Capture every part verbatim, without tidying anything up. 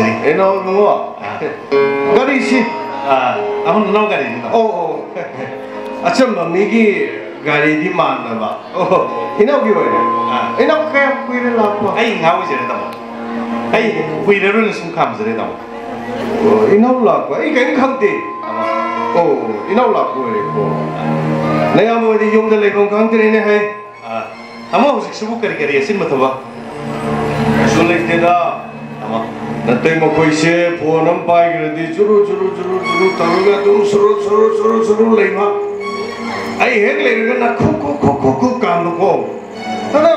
ꯏꯅꯥꯎ ꯏꯕꯨꯡꯉꯣ, ꯑꯥ꯫ ꯒꯥꯔꯤꯁꯤ꯫ ꯑꯥ, ꯑꯍꯨꯝ ꯅꯅꯥꯎ ꯒꯥꯔꯤꯅꯤ, ꯏꯅꯥꯎ꯫ ꯑꯣ, ꯑꯣ꯫ ꯑꯆꯝꯕ ꯃꯤꯒꯤ ꯒꯥꯔꯤꯗꯤ ꯃꯥꯟꯗꯕ꯫ ꯑꯣ, ꯏꯅꯥꯎꯒꯤ ꯑꯣꯏꯔꯦ꯫ ꯑꯥ꯫ ꯏꯅꯥꯎ ꯀꯌꯥꯝ ꯀꯨꯏꯔꯦ ꯂꯥꯛꯄ? ꯑꯩ ꯉꯥ ꯑꯣꯏꯖꯔꯦ, ꯇꯥꯃꯣ꯫ ꯑꯩ ꯀꯨꯏꯔꯔꯣꯏꯅ ꯁꯨꯝ ꯈꯥꯝꯖꯔꯦ, ꯇꯥꯃꯣ꯫ ꯑꯣ, ꯏꯅꯥꯎ ꯂꯥꯛꯄ? ꯑꯩ ꯀꯔꯤꯝ ꯈꯪꯗꯦ꯫ ꯑꯣ, ꯏꯅꯥꯎ ꯂꯥꯛꯄ ꯑꯣꯏꯔꯦꯀꯣ꯫ ꯅꯌꯥꯝꯕ ꯍꯣꯏꯗꯤ ꯌꯨꯝꯗ ꯂꯩꯐꯝ ꯈꯪꯗ꯭ꯔꯦꯅꯦ ꯍꯩ꯫ ꯑꯥ, ꯇꯥꯃꯣ ꯍꯧꯖꯤꯛꯁꯤꯕꯨ ꯀꯔꯤ ꯀꯔꯤ ꯑꯆꯤꯟꯕ ꯊꯕꯛ? ꯀꯩꯁꯨ ꯂꯩꯇꯦꯗ꯫ ꯇꯥꯃꯣ꯫ ꯅꯇꯩ ꯃꯈꯣꯏꯁꯦ ꯐꯣꯟ ꯑꯃ ꯄꯥꯏꯈ꯭ꯔꯗꯤ ꯆꯨꯔꯨ ꯆꯨꯔꯨ ꯆꯨꯔꯨ ꯆꯨꯔꯨ ꯇꯧꯔꯒ ꯑꯗꯨꯝ ꯁꯨꯔꯨ ꯁꯨꯔꯨ ꯁꯨꯔꯨ ꯁꯨꯔꯨ ꯂꯩꯕ꯫ ꯑꯩ ꯍꯦꯛ ꯂꯩꯔꯒꯅ ꯈꯨꯛ ꯈꯨꯛ ꯈꯨꯛ ꯈꯨꯛ ꯈꯨꯛ ꯀꯥꯝꯕꯀꯣ꯫ ꯑꯗꯣ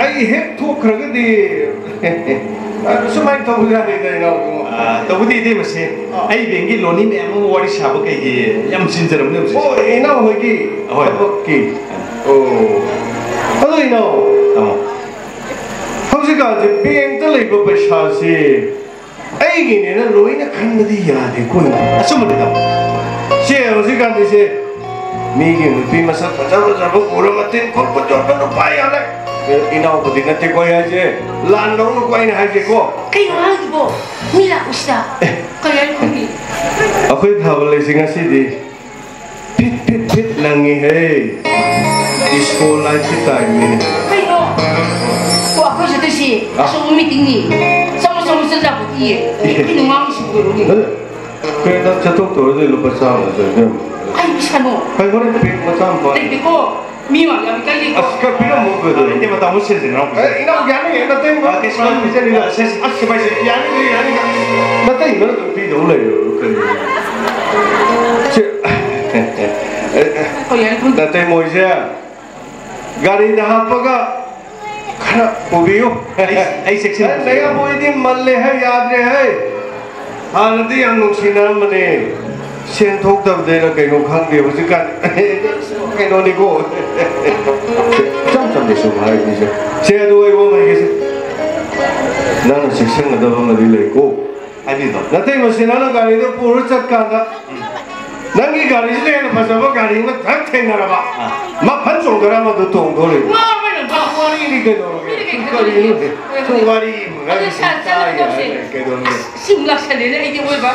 ꯑꯩ ꯍꯦꯛ ꯊꯣꯛꯈ꯭ꯔꯒꯗꯤ ꯑꯗꯨ ꯁꯨꯃꯥꯏꯅ ꯇꯧꯕ ꯌꯥꯗꯦꯗ, ꯏꯅꯥꯎꯕꯨꯡꯉꯣ꯫ ꯑꯥ, ꯇꯧꯕꯗꯤ ꯏꯇꯩꯃꯁꯦ, ꯑꯥ꯫ ꯑꯩ ꯕꯦꯡꯒꯤ ꯂꯣꯟꯅꯤ ꯃꯌꯥꯝ ꯑꯃ ꯋꯥꯔꯤ ꯁꯥꯕ ꯀꯩꯒꯤ ꯌꯥꯝ ꯆꯤꯟꯖꯔꯕꯅꯦ ꯍꯧꯖꯤꯛꯁꯦ꯫ ꯑꯣ, ꯏꯅꯥꯎ ꯍꯣꯏꯒꯤ ꯍꯣꯏ꯫ ꯊꯕꯛꯀꯤ꯫ ꯑꯣ꯫ ꯑꯗꯣ ꯏꯅꯥꯎ, ꯑꯥ꯫ ꯍꯧꯖꯤꯛꯀꯥꯟꯁꯦ ꯕꯦꯡꯇ ꯂꯩꯕ ꯄꯩꯁꯥꯁꯤ ꯑꯩꯒꯤꯅꯦꯅ ꯂꯣꯏꯅ ꯈꯟꯕꯗꯤ ꯌꯥꯗꯦꯀꯣ, ꯏꯅꯥꯎ꯫ ꯑꯆꯨꯝꯕꯅꯤ, ꯏꯅꯥꯎ꯫ ꯁꯦ, ꯍꯧꯖꯤꯛꯀꯥꯟꯗꯤ ꯁꯦ, ꯃꯤꯒꯤ ꯅꯨꯄꯤ ꯃꯁꯛ ꯐꯖ ꯐꯖꯕ ꯎꯔ ꯃꯇꯤꯟ ꯈꯣꯠꯄ ꯆꯣꯠꯄ ꯅꯨꯄꯥ ꯌꯥꯝ ꯂꯩ꯫ ꯑꯦ, ꯏꯅꯥꯎꯕꯨꯗꯤ ꯅꯠꯇꯦꯀꯣ ꯑꯩ ꯍꯥꯏꯁꯦ꯫ ꯂꯥꯟ ꯂꯧꯅꯨꯀꯣ ꯑꯩꯅ ꯍꯥꯏꯁꯦꯀꯣ꯫ ꯀꯩꯅꯣ ꯍꯥꯏꯁꯤꯕꯣ? ꯃꯤ ꯂꯥꯛꯄꯁꯤꯗ꯫ ꯑꯦ꯫ ꯀꯩ ꯍꯥꯏꯅꯣ ꯈꯪꯗꯦ꯫ ꯑꯩꯈꯣꯏ ꯊꯥꯕꯜ ꯂꯩꯁꯤ ꯉꯁꯤꯗꯤ ꯐꯤꯠ ꯐꯤꯠ ꯐꯤꯠ ꯂꯪꯉꯤꯍꯦ꯫ ꯗꯤꯁꯀꯣ ꯂꯥꯏꯠꯀꯤ ꯇꯥꯏꯞꯅꯤꯅꯦ꯫ ꯀꯩꯅꯣ? ꯑꯣ, ꯑꯩꯈꯣꯏ ꯆꯠꯇꯣꯏꯁꯤ ꯑꯥ꯫ ꯑꯆꯧꯕ ꯃꯤꯇꯤꯡꯅꯤ꯫ ꯆꯥꯃ ꯆꯥꯃ ꯆꯠꯂ ꯄꯤꯌꯦ꯫ ꯀꯩꯅꯣ ꯉꯥꯡꯉꯤꯁꯤꯕꯨ ꯀꯩꯅꯣꯅꯦ? ꯑꯗꯨ ꯀꯩꯅꯣ ꯆꯠꯊꯣꯛꯇꯧꯔꯗꯤ ꯂꯨꯄꯥ ꯆꯥꯝꯃ ꯆꯠ ꯏꯕꯦꯝꯃ꯫ ꯀꯩ ꯄꯩꯁꯥꯅꯣ? ꯀꯩ ꯍꯣꯔꯦꯟ ꯄꯦꯛ ꯃꯆꯥ ꯑꯃ ꯄꯥꯏ꯫ ꯂꯩꯇꯦꯀꯣ꯫ ꯃꯤ ꯃꯌꯥꯝ ꯀꯜꯂꯤꯀꯣ꯫ ꯑꯁ, ꯈꯔ ꯄꯤꯔꯝꯃꯣ, ꯀꯩꯗꯧꯔꯒꯦ? ꯂꯩꯇꯦ, ꯃꯇꯝ ꯑꯃ ꯁꯤꯜꯂꯤꯅ ꯑꯃꯨꯛ꯫ ꯑꯦ, ꯏꯅꯥꯎ, ꯌꯥꯅꯤ, ꯅꯇꯩ ꯃꯔꯨꯞ ꯑꯥ, ꯀꯩꯁꯨ ꯄꯤꯖꯅꯤꯗ꯫ ꯑꯥ, ꯁꯦ, ꯁꯦ꯫ ꯑꯁ, ꯀꯩꯁꯨ ꯌꯥꯅꯤ, ꯌꯥꯅꯤ꯫ ꯅꯇꯩ ꯃꯔꯨꯞ ꯑꯗꯨꯝ ꯄꯤꯗꯧ ꯂꯩꯔꯕ ꯀꯔꯤꯅꯣ? ꯁꯦ, ꯑꯦ, ꯑꯦ, ꯍꯣꯏ, ꯌꯥꯅꯤ, ꯈꯪꯗꯦ꯫ ꯅꯇꯩ ꯃꯣꯏꯁꯦ ꯒꯥꯔꯤꯗ ꯍꯥꯞꯄꯒ ꯈꯔ ꯄꯨꯕꯤꯌꯨ꯫ ꯑꯩ, ꯑꯩ ꯆꯦꯛꯁꯤꯟꯅ ꯅꯪ ꯅꯌꯥꯝꯕ ꯍꯣꯏꯗꯤ ꯃꯜꯂꯦ ꯍꯥꯏ, ꯌꯥꯗ꯭ꯔꯦ ꯍꯥꯏ꯫ ꯍꯥꯟꯅꯗꯤ ꯌꯥꯝ ꯅꯨꯡꯁꯤꯅꯔꯝꯕꯅꯦ꯫ ꯁꯦꯟ ꯊꯣꯛꯇꯕꯗꯩꯔ ꯀꯩꯅꯣ ꯈꯪꯗꯦ ꯍꯧꯖꯤꯛꯀꯥꯟ꯫ ꯀꯩꯅꯣꯅꯤꯀꯣ꯫ ꯏꯆꯝ ꯆꯝꯅ ꯁꯨꯝ ꯍꯥꯏꯕꯅꯤꯁꯦ꯫ ꯁꯦ, ꯑꯗꯨ ꯑꯩ ꯋꯥ ꯑꯃ ꯍꯥꯏꯒꯦꯁꯦ꯫ ꯅꯪꯅ ꯆꯦꯛꯁꯤꯟꯒꯗꯕ ꯑꯃꯗꯤ ꯂꯩꯀꯣ꯫ ꯍꯥꯏꯕꯤꯌꯨ꯫ ꯅꯇꯩꯃꯁꯦ ꯅꯪꯅ ꯒꯥꯔꯤꯗ ꯄꯨꯔ ꯆꯠꯀꯥꯟꯗ ꯅꯪꯒꯤ ꯒꯥꯔꯤꯁꯤꯗ ꯍꯦꯟꯅ ꯐꯖꯕ ꯒꯥꯔꯤ ꯑꯃ ꯊꯛ ꯊꯦꯡꯅꯔꯕ, ꯑꯥ꯫ ꯃꯐꯝ ꯆꯣꯡꯊꯔ ꯑꯃꯗꯨ ꯇꯣꯡꯗꯣꯔꯤꯕ꯫ ꯉꯥꯎꯔꯕ ꯅꯪ? ꯋꯥꯔꯤꯅꯤ ꯀꯩꯗꯧꯔꯒꯦ? ꯃꯤꯅ ꯀꯔꯤꯅꯣ? ꯁꯨꯝ ꯋꯥꯔꯤ ꯑꯗꯨ ꯁꯥ-, ꯆꯠꯂꯒ ꯇꯧꯁꯦ꯫ ꯀꯩꯗꯧꯅꯤ? ꯑꯁ, ꯁꯤ ꯑꯃꯨꯛ ꯂꯥꯛꯁꯜꯂꯦꯅꯦ ꯑꯩꯒꯤ ꯑꯣꯏꯕ꯫